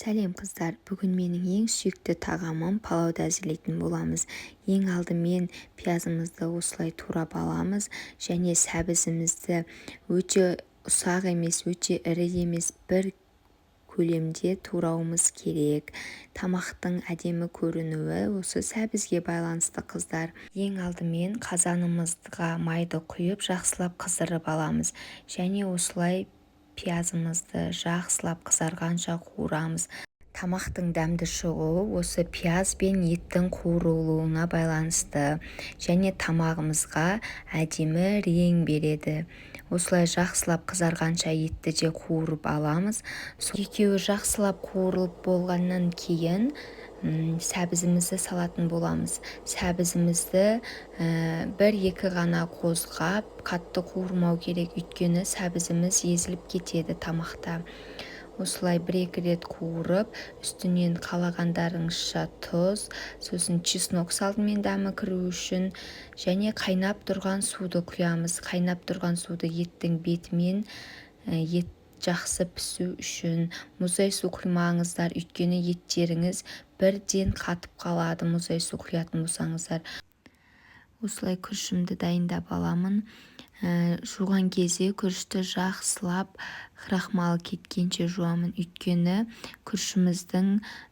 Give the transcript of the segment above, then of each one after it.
Сәлем, қыздар! Бүгін менің ең сүйікті тағамым палауды әзірлейтін боламыз. Ең алдымен пиязымызды осылай турап аламыз және сәбізімізді өте ұсақ емес, өте ірі емес, бір көлемде турауымыз керек. Тамақтың әдемі көрінуі осы сәбізге байланысты, қыздар. Ең алдымен қазанымызға майды құйып, жақсылап қыздырып аламыз және осылай пиязымызды жақсылап қызарғанша қуырамыз. Тамақтың дәмді шығуы осы пияз бен еттің қуырылуына байланысты және тамағымызға әдемі рең береді. Осылай жақсылап қызарғанша етті де қуырып аламыз. Екеуі жақсылап қуырылып болғаннан кейін сәбізімізді салатын боламыз. Сәбізімізді бір-екі ғана қозғап, қатты қуырмау керек, өйткені сәбізіміз езіліп кетеді тамақта. Осылай бір-екі рет қуырып, үстінен қалағандарыңызша тұз, сосын чеснок салдым мен дәмі кіру үшін. Және қайнап тұрған суды құямыз. Қайнап тұрған суды еттің бетімен, ет жақсы пісу үшін. Мұздай су құймаңыздар, өйткені еттеріңіз бірден қатып қалады мұздай су құятын болсаңыздар. Осылай күрішімді дайындап аламын. Жуған кезде күрішті жақсылап крахмалы кеткенше жуамын, өйткені күрішіміздің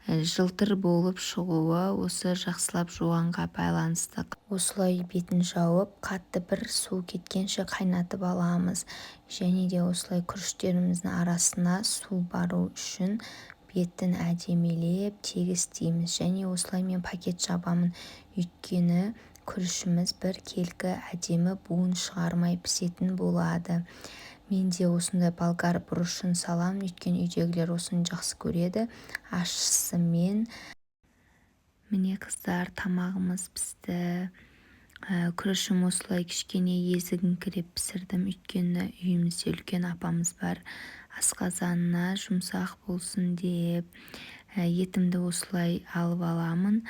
жылтыр болып шығуы осы жақсылап жуғанға байланысты. Осылай бетін жауып, қатты бір су кеткенше қайнатып аламыз. Және де осылай күріштеріміздің арасына су бару үшін бетін әдемілеп тегістейміз. Және осылай мен пакет жабамын, өйткені күрішіміз біркелкі әдемі буын шығармай пісетін болады. Мен де осындай болгар бұрышын саламын, өйткені үйдегілер осыны жақсы көреді ащысымен. Міне, қыздар, тамағымыз пісті. Күрішім осылай кішкене езігіңкіреп пісірдім, өйткені үйімізде үлкен апамыз бар, асқазанына жұмсақ болсын деп. Етімді осылай алып аламын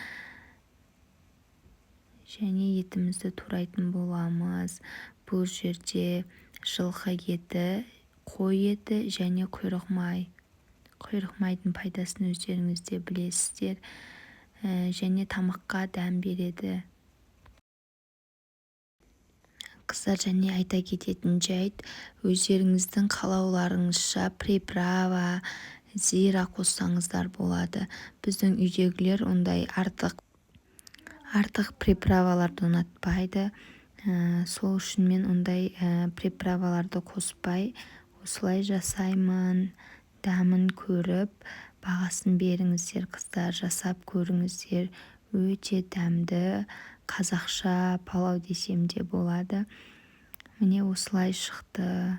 және етімізді турайтын боламыз. Бұл жерде жылқы еті, қой еті және құйрық май. Құйрық майдың пайдасын өздеріңіз де білесіздер және тамаққа дәм береді. Қыздар, және айта кететін жайт: өздеріңіздің қалауларыңызша приправа, зира қоссаңыздар болады. Біздің үйдегілер ондай артық приправаларды ұнатпайды. Сол үшін мен ондай приправаларды қоспай, осылай жасаймын. Дәмін көріп, бағасын беріңіздер. Қыздар, жасап көріңіздер, өте дәмді қазақша палау десем де болады. Міне, осылай шықты.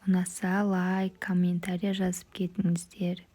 Ұнаса, лайк, комментарий жазып кетіңіздер.